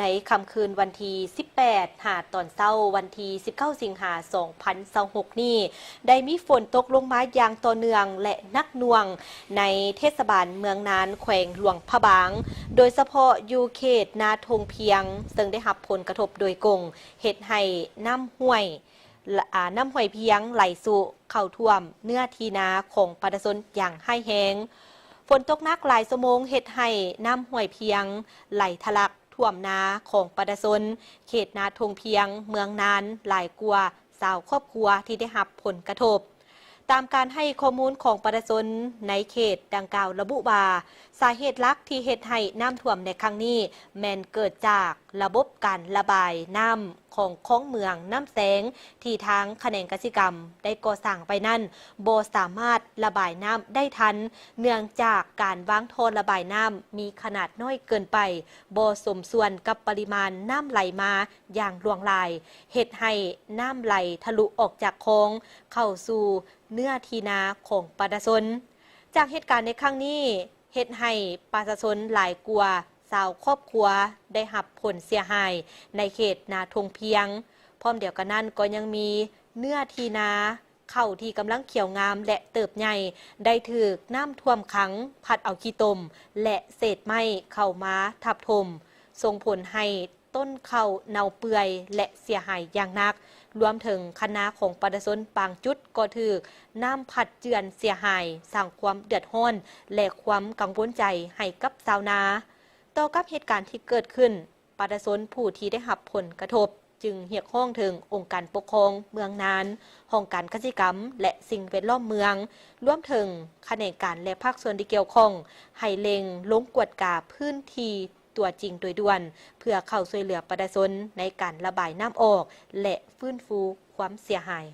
ໃນຄ່ຳຄືນວັນທີສິບແປດ ຫາຕອນເຊົ້າວັນທີສິບເກົ້າ ສິງຫາ ສອງພັນຊາວຫົກນີ້ ໄດ້ມີຝົນຕົກລົງມາຢ່າງຕໍ່ເນື່ອງ ແລະ ໜັກໜ່ວງໃນເທດສະບານເມືອງນານ ແຂວງຫຼວງພະບາງ, ໂດຍສະເພາະຢູ່ເຂດນາທົ່ງພຽງ ເຊິ່ງໄດ້ຮັບຜົນກະທົບໂດຍກົງ ເຮັດໃຫ້ນ້ຳຫ້ວຍ ອາ ນ້ຳຫ້ວຍພຽງໄຫຼຊຸເຂົ້າຖ້ວມເນື້ອທີ່ນາຂອງປະຊາຊົນຢ່າງຮ້າຍແຮງ. ຝົນຕົກໜັກຫຼາຍຊົ່ວໂມງເຮັດໃຫ້ນ້ຳຫ້ວຍພຽງໄຫຼທະລັກ ຖ້ວມນາຂອງປະຊາຊົນເຂດນາທົ່ງພຽງ ເມືອງນານ ຫຼາຍກວ່າຊາວຄອບຄົວທີ່ໄດ້ຮັບຜົນກະທົບ. ຕາມການໃຫ້ຂໍ້ມູນຂອງປະຊາຊົນໃນເຂດດັ່ງກ່າວລະບຸວ່າ ສາເຫດຫຼັກທີ່ເຮັດໃຫ້ນ້ຳຖ້ວມໃນຄັ້ງນີ້ ແມ່ນເກີດຈາກລະບົບການລະບາຍນ້ຳຂອງຄອງເມືອງນ້ຳແຊງ ທີ່ທາງຂະແໜງກະສິກຳໄດ້ກໍ່ສ້າງໄວ້ນັ້ນ ບໍ່ສາມາດລະບາຍນ້ຳໄດ້ທັນ ເນື່ອງຈາກການວາງທໍ່ລະບາຍນ້ຳມີຂະໜາດນ້ອຍເກີນໄປ, ບໍ່ສົມສ່ວນກັບປະລິມານນ້ຳໄຫຼມາຢ່າງຫຼວງຫຼາຍ, ເຮັດໃຫ້ນ້ຳໄຫຼທະລຸອອກຈາກຄອງເຂົ້າສູ່ເນື້ອທີ່ນາຂອງປະຊາຊົນ. ຈາກເຫດການໃນຄັ້ງນີ້ ເຮັດໃຫ້ປະຊາຊົນຫຼາຍກວ່າຊາວຄອບຄົວໄດ້ຮັບຜົນເສຍຫາຍໃນເຂດນາທົ່ງພຽງ. ພ້ອມດຽວກັນນັ້ນກໍຍັງມີເນື້ອທີ່ນາ ເຂົ້າທີ່ກຳລັງຂຽວງາມ ແລະ ເຕີບໃຫຍ່ ໄດ້ຖືກນ້ຳຖ້ວມຂັງ ພັດເອົາຂີ້ຕົມ ແລະ ເສດໄມ້ເຂົ້າມາທັບຖົມ, ສົ່ງຜົນໃຫ້ຕົ້ນເຂົ້າເນົ່າເປື່ອຍ ແລະ ເສຍຫາຍຢ່າງໜັກ, ລວມເຖິງຄັນນາຂອງປະຊາຊົນບາງຈຸດກໍຖືກນ້ຳພັດເຈື່ອນເສຍຫາຍ, ສ້າງຄວາມເດືອດຮ້ອນ ແລະ ຄວາມກັງວົນໃຈໃຫ້ກັບຊາວນາ. ຕໍ່ກັບເຫດການທີ່ເກີດຂຶ້ນ, ປະຊາຊົນຜູ້ທີ່ໄດ້ຮັບຜົນກະທົບ ຈຶ່ງຮຽກຮ້ອງເຖິງອົງການປົກຄອງເມືອງນານ, ຫ້ອງການກະສິກຳ ແລະ ສິ່ງແວດລ້ອມເມືອງ, ລວມເຖິງຂະແໜງການ ແລະ ພາກສ່ວນທີ່ກ່ຽວຂ້ອງ ໃຫ້ເລັ່ງລົງກວດກາພື້ນທີ່ຕົວຈິງໂດຍດ່ວນ ເພື່ອເຂົ້າຊ່ວຍເຫຼືອປະຊາຊົນໃນການລະບາຍນ້ຳອອກ ແລະ ຟື້ນຟູຄວາມເສຍຫາຍ.